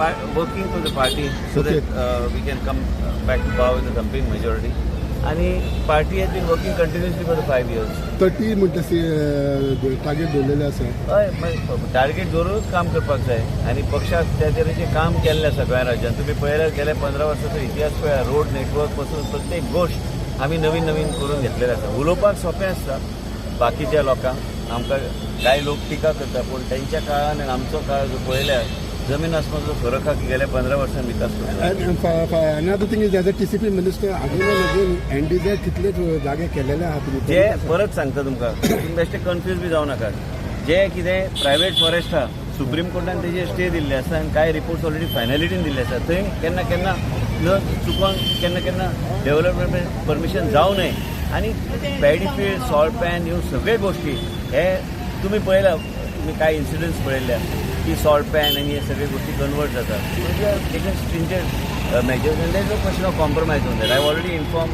Working for the party so Okay. That we can come back to power with the complete majority. आणि party has been working continuously for the 5 years. 30 म्हणटा target दवरलेले आसा. हय, target दवरूनच काम करपाक जाय आनी पक्षाक त्या तरेचें काम केल्लें आसा गोंय राज्यान. तुमी पळयल्यार गेल्या 15 वर्साचो इतिहास पळया. रोड नेटवर्क पासून प्रत्येक गोश्ट आमी नवीन नवीन करून घेतलेले आसा. उलोवपाक सोंपें आसता बाकीच्या लोकांक. आमकां कांय लोक टिका करता, पूण तेंच्या काळान आनी आमचो काळ जो पळयल्यार जमीन आसमानाचो फरक आहा की गेल्या 15 वर्सां विकास करता. And another thing is, as a TCP minister, again and again NDZ कितले जागे केलेले आहा तुमी? जे परत सांगता तुमकां, तुमी बेश्टे कन्फ्यूज बी जावं नाकात. जे कितें प्रायवेट फॉरेस्ट आहा, सुप्रीम कोर्टान तेजेर स्टे दिल्ले आसा आनी कांय रिपोर्ट्स ऑलरेडी फायनलिटीन दिल्ले आसा. थंय केन्ना केन्ना न चुकोन केन्ना केन्ना डेव्हलपमेंट परमिशन जावं नये आनी पॅडी फिल्ड, सॉल्ट पॅन ह्यो सगळे गोश्टी हे तुमी पळयला. तुमी कांय इन्सिडंट्स पळयल्ले की सॉल्ट पॅन आनी हे सगळे गोश्टी कन्वर्ट जातात. Taken stringent measures and there no question of compromise on that. I already inform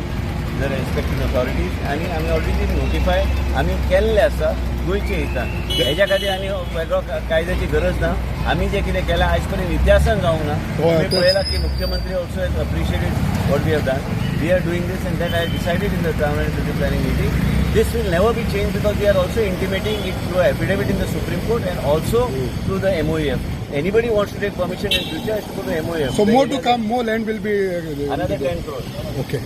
the respective authorities आनी आमी ऑलरेडी नोटिफाय आमी केल्ले आसा गोंयचे हितान. हेज्या खातीर आनी वेगळो कायद्याची गरज ना. आमी जें कितें केलां, आयज पर्यंत इतिहासान जावंक ना. तुमी पळयला की मुख्यमंत्री also has appreciated what we have done. We are doing this and that I decided in the town and city planning meeting. This will never be changed because we are also intimating it through affidavit in the Supreme Court and also through the MOEF. Anybody wants to take permission in future has to go to MOEF. So more to come, more land will be Another 10 crores. Okay.